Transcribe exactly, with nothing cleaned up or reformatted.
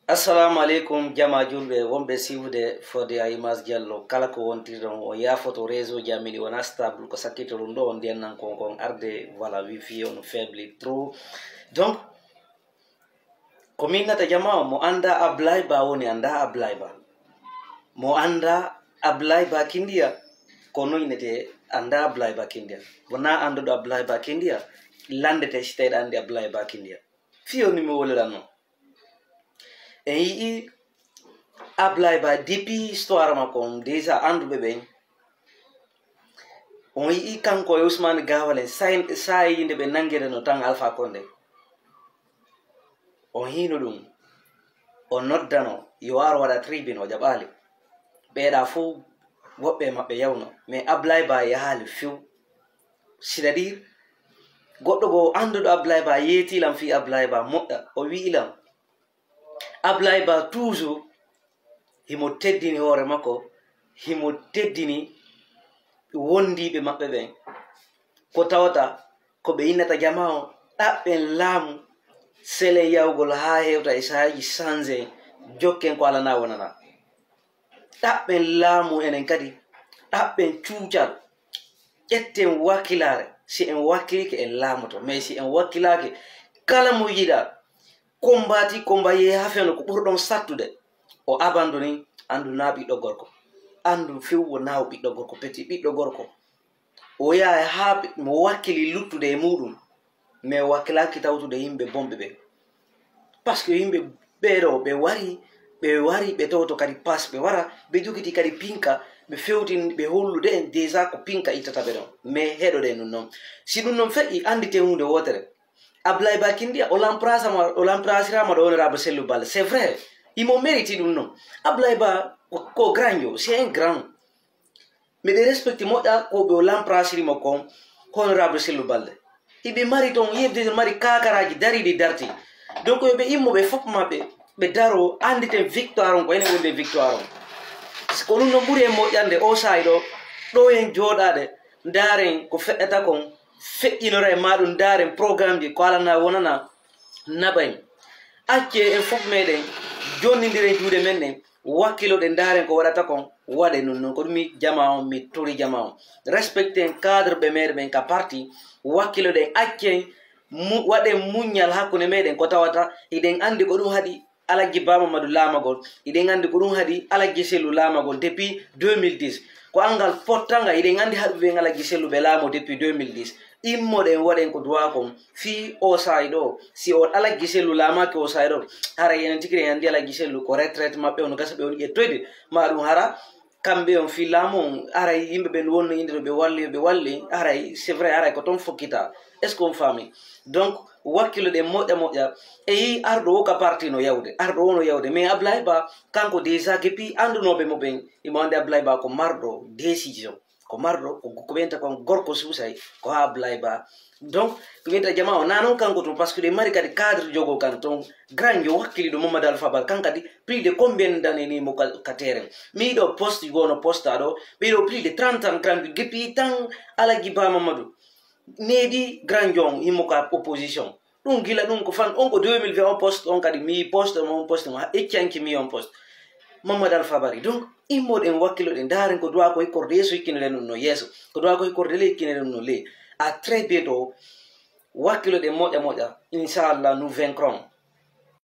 Assalamu aleykum, jama julɓe wonɓe siwde fodde a image Diallo, kala ko wontirɗon, on yaafoto réseau ji amin ɗi wona stable, ko sakkito ɗum ɗo, on ndiyan nan kon kon arde, voilà, wifi on faible trop. Donc, ko min nata jama on, mo annda Ablaye Ba woni annda Ablaye Ba. Mo annda Ablaye Ba Kindiya, ko noynete annda Ablaye Ba Kindiya. Wona annduɗo Ablaye Ba Kindiya, landete si tawi ɗa anndi Ablaye Ba Kindiya. Fii on mi woliranno. En yi'i Ablaye Ba depuis histoire makko on, déjà annduɓe ɓen. On yi'i kanko e Ousmane Gawal en, say-, saayi nde ɓe nanngiranno tan Alpha Condé. On hiino ɗum. O noddano, yo ar waɗa tribune, o jaɓaali. Ɓeeɗa fof, woɓɓe e maɓɓe yawno. Mais Ablaye Ba yahaali few. C'est-à-dire, goɗɗo goo annduɗo Ablaye Ba yeeti lam fii Ablaye Ba moƴƴa, o wi'i lam, Ablaye Ba toujours himo teddini hoore makko, himo teddini wondiiɓe maɓɓe ɓen. Ko tawata ko ɓe innata jama on, ɗaɓɓen laamu, selen yahugol haa hewta e saaji sanze, jokken ko alanaa wonanaa. Ɗaɓɓen laamu enen kadi, ɗaɓɓen cuucal, ƴetten wakkilaare. Si en wakkilike, en laamoto. Mais si en wakkilaake, kala mo yiɗa kombati, komba yehi haa fewndo ko ɓurɗon sattude, o abandoni, anndu naa ɓiɗɗo gorko. Anndu few wonaa o ɓiɗɗo gorko, petit ɓiɗɗo gorko. O yahay haa ɓe-, mo wakkili luttude e muuɗum, mais o wakkilaaki tawtude yimɓe bonɓe ɓe. Parce que yimɓe ɓee ɗoo, ɓe wari, ɓe wari, ɓe tawto kadi pas, ɓe wara, ɓe jogiti kadi pinka, ɓe fewtin, ɓe hollude en déjà ko pinka ittata ɓe ɗon. Mais heɗoɗen ɗum noon. Si ɗum noon feƴƴi, annditen huunde wootere. Ablaye Ba Kindiya, o lamprasama, o lamprasirama ɗo honorable Cellou Baldé. C'est vrai, imo mérite ɗum noon. Ablaye Ba ko, ko grand yo, c'est un grand. Miɗo respecte moƴƴa ko ɓe o lamprasiri mo kon, honorable Cellou Baldé. Hiɓe mari toon yebde, mari kakaraaji dariiɗi darti. Donc, yo ɓe immo ɓe fof maɓɓe, ɓe daro, annditen victoire on, ko enen woni e victoire on. Ko ɗum noon ɓuri en moƴƴande o saa'i ɗo, ɗo en jooɗaade, ndaaren ko feƴƴata kon, feƴƴinora e maaɗum, ndaaren programme ji, ko alana wonana, naɓa en. Accee en fof meɗen, jonnindiren juuɗe men ɗen, wakkiloɗen, ndaaren ko waɗata kon, waɗen ɗum noon. Ko ɗum mi jama on, mi tori jama on. Respecten cadre ɓe meɗen ɓen ka parti, wakkiloɗen, accen mu-, waɗen muññal hakkunde meɗen ko tawata hiɗen anndi ko ɗum haɗi Alhaji Ba Mamadou laamagol. Hiɗen anndi ko ɗum haɗi Alhaji Cellou laamagol depuis deux mille dix. Ko anngal pottangal, hiɗen anndi haɗuɓe ɓen Alhaji Cellou ɓe laamo depuis deux mille dix. Immoɗen, waɗen ko duwa kon fii o saa'i ɗo. Si o Alhaji Cellou laamaaki o saa'i ɗo, haray enen tigi en anndi Alhaji Cellou ko retraite maɓɓe on gasa ɓe on ƴettoyde. Ma ɗum hara kamɓe on fii laamu on, haray yimɓe ɓen wonno innde ɗo ɓe walli, ɓe walli, haray c'est vrai, haray ko toon fokkita. Est-ce qu'on faami? Donc, wakkiloɗen moƴƴa moƴƴa. E yii arɗo o ka parti no yawde, arɗo o no yawde. Mais Ablaye Ba, kanko déjà, depuis anndunooɓe mo ɓen, imo anndi Ablaye Ba ko marɗo décision. Ko marɗo, ko, ko ɓeynta kon gorko suusay, ko haa Ablaye Ba. Donc, ko ɓeynta jama o, naa noon kanko tun, parce que ɗe mari kadi cadre jogo kan toon, grand yo wakkiliɗo Mamadou Alpha Ba, kan kadi, plus de combien d'années ni mo ka, ka terrain? Miɗo poste, gono posta ɗo, ɓe ɗo plus de trente ans, grand depuis tan Alhaji Ba Mamadou. Neeɓi grand John, himo ka opposition. Ɗum gila ɗum ko fan, on ko deux mille vingt on poste, on kadi mi poste mo, on poste mo, ha eccanki mi on poste. Mamadou Alpha Bari. Donc, immoɗen wakkiloɗen, ndaaren ko duwa ko hikkorde yeeso, hikkinoɗen ɗum no yeeso. Ko duwa ko hikkorde ley, hikkinoɗen ɗum no ley. À très bientôt. Wakkiloɗen moƴƴa moƴƴa. Inchallah, nous vaincrons.